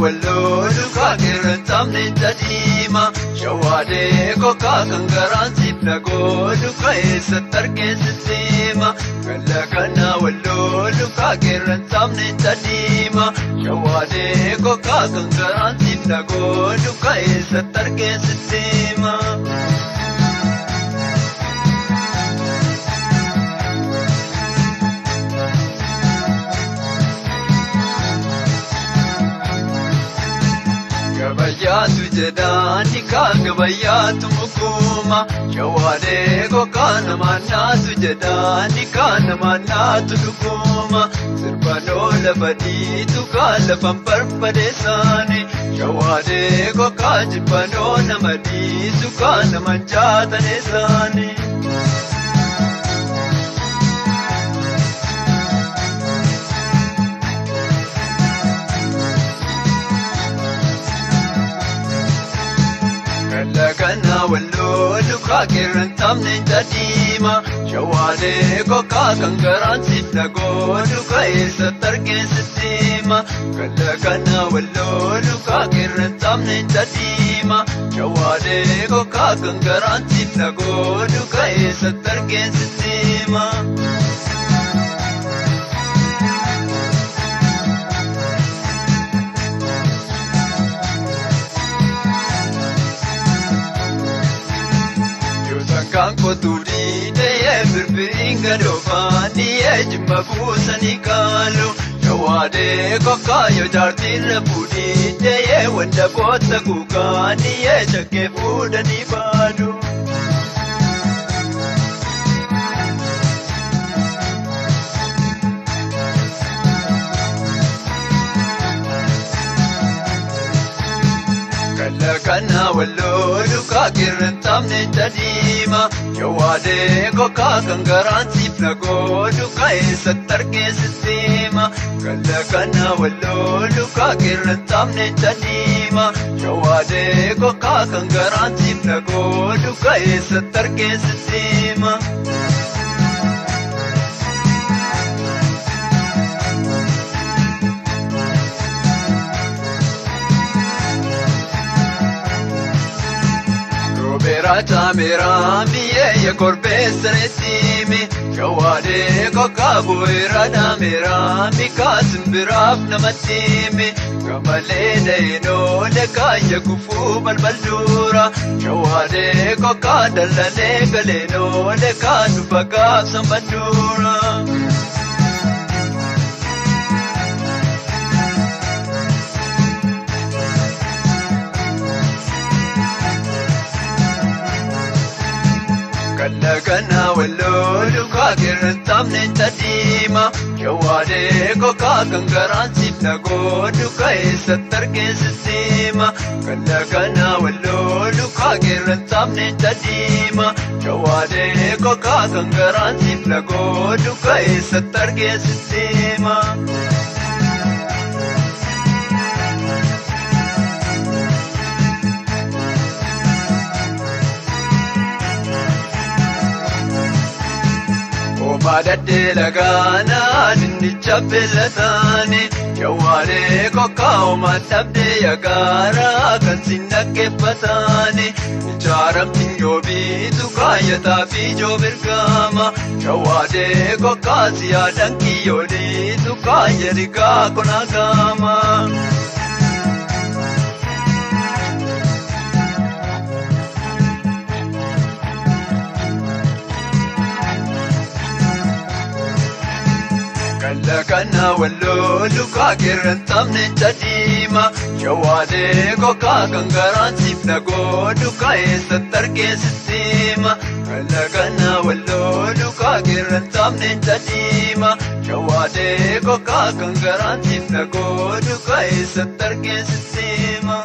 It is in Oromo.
Walloo lukaa qeerransaamne tadiima. Shawaadee kokkaa kan garaan siif nagoo lukaa eessatti argeessisiima. Galla kana walloo lukaa qeerransaamne tadiima. Shawaadee kokkaa kan garaan siif nagoo lukaa eessatti argeessisiima. Gabayyaatu jedhaani kaan gabayyaatu mukuma. Shawaadee kokkaa namaan naatu jedhaani kaan namaan naatu dhuguma. Sirbanoo lafa dhiitu kaan lafan barbadeessaani. Shawaadee kokkaa jibbanoo nama dhiisu kaan naman jaataneessaani. Kana walloo lukaa qeerransaamne tadiima. Shawaadee kokkaa kan garaan siif nagoo lukaa eessatti argeessisiima. Galla kana walloo lukaa qeerransaamne tadiima. Shawaadee kokkaa kan garaan siif nagoo lukaa eessatti argeessisiima. Kan kotuuri ta'ee birbiriin gadoofaanii jimma buusanii kaalu. Shawaadee kokkaa yoo jaartiin fuudhii ta'ee wanta boota kuukaanii shakkee fuudhanii baadu. Galla kana walloo lukaa qeerransaamne tadiima. Shawaadee kokkaa kan garaan siif nagoo lukaa eessatti argeessisiima. Galla kana walloo lukaa qeerransaamne tadiima. Shawaadee kokkaa kan garaan siif nagoo lukaa eessatti argeessisiima. Roobeeraa caameeraa mi'eeyya korbeessa reessiimi. Shawaadee kokkaa bu'eera dhaameeraa mikaa simbiraaf namatti himi. Gamalee dhaheenoo lekaayya kufuu balbalduura. Shawaadee kokkaa dallalee galeenoo lekaa dhufa gaafsan banduura. Galla kana walloo lukaa qeerransaamne tadiima. Shawaadee kokkaa kan garaan siif nagoo lukaa eessatti argeessisiima. Galla kana walloo lukaa qeerransaamne tadiima. Shawaadee kokkaa kan garaan siif nagoo lukaa eessatti argeessisiima. Omaadhaddee lagaanaa dinnicha beellataani. Shawaadee kokkaa omaan dhabdee yagaaraa kan si naggeeffataani. Ijaaramti yoobiitu kaayyataa fi joobirgaama. Shawaadee kokkaa siyaadhaan kiyyooliitu kaayya rigaa konaagaama. Galla kana walloo lukaa qeerransaamne tadiima. Shawaadee kokkaa kan garaan siif nagoo lukaa eessatti argeessisiima. Galla kana walloo lukaa qeerransaamne tadiima. Shawaadee kokkaa kan garaan siif nagoo lukaa eessatti argeessisiima.